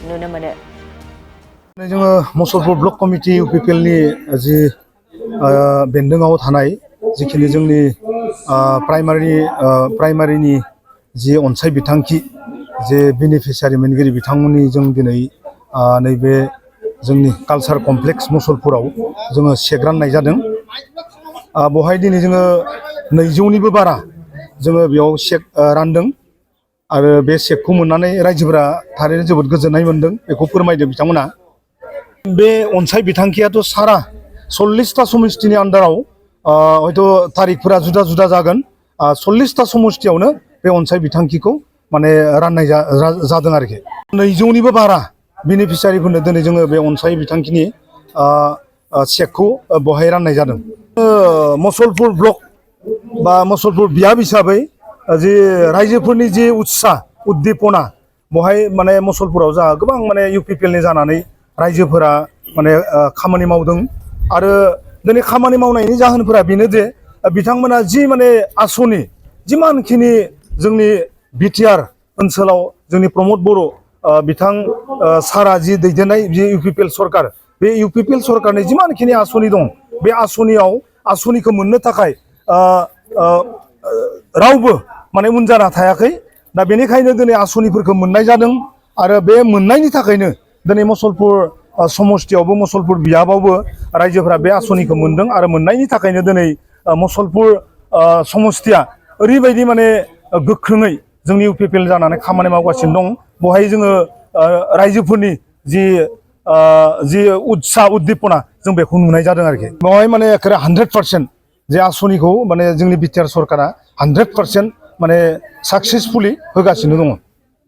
नुनो मोनो। जोङो मुसलपुर ब्लक कमिटि इउपिपिएल नि जि बेन्दोंआव थानाय जिखिनि जोंनि प्राइमारिनि जि अनसाय बिथांखि जे बेनिफिसियारि मोनगिरि बिथांमोननि जों दिनै नैबे जोंनि कालचार कमप्लेक्स मुसलपुराव जोङो चेक राननाय जादों। बेवहाय दिनै जोङो 200निबो बारा जोङो बेयाव चेक रानदों आरो बे चेकखौ मोननानै रायजोफोरा थारैनो जोबोद गोजोननाय मोनदों बेखौ फोरमायदों बिथांमोना। बे अनसाय बिथांखियाथ' सारा 40टा समिस्टिनि आन्दाराव हयथ' तारिखफोरा जुदा जुदा जागोन। 40टा समस्तियावनो बे अनसाय बिथांखिखौ माने राननाय जादों आरोखि। 200निबो बारा बेनिफिसियारिफोरनो दिनै जोङो बे अनसाय बिथांखिनि चेकखौ बहाय राननाय जादों। मुसलपुर ब्लक बा मुसलपुर बियाब हिसाबै जि रायजोफोरनि जि उत्साह उद्दीपना बहाय माने मुसलपुराव जा गोबां माने इउपिपिएलनि जानानै रायजोफोरा माने खामानि मावदों आरो दिनै खामानि मावनायनि जाहोनफोरा बेनो जे बिथांमोना जि माने आसनि जिमानखिनि जोंनि बिटिआर ओनसोलाव जोंनि प्रमद बर' बिथां सारा जि दैदेननाय जि इउपिपिएल सरकार बे इउपिपिएल सरकारनि जिमानखिनि आसनि दं बे आसनिखौ मोननो थाखाय रावबो माने उन जाना थायाखै। दा बेनिखायनो दिनै आसनिफोरखौ मोननाय जादों आरो बे मोननायनि थाखायनो दिनै मुसलपुर समस्तियावबो मुसलपुर बियाबावबो रायजोफोरा बे आसनिखौ मोनदों आरो मोननायनि थाखायनो दिनै मुसलपुर समस्तिया ओरैबायदि माने गोख्रोङै जोंनि इउपिपिएल जानानै खामानि मावगासिनो दं। बेवहाय जोङो रायजोफोरनि जि उत्साह उद्दीपना जों बेखौ नुनाय जादों आरोखि। बेवहाय माने 100% जे आसनिखौ माने जोंनि बिटिआर सरकारा 100% माने साक्सेसफुलि होगासिनो दङ।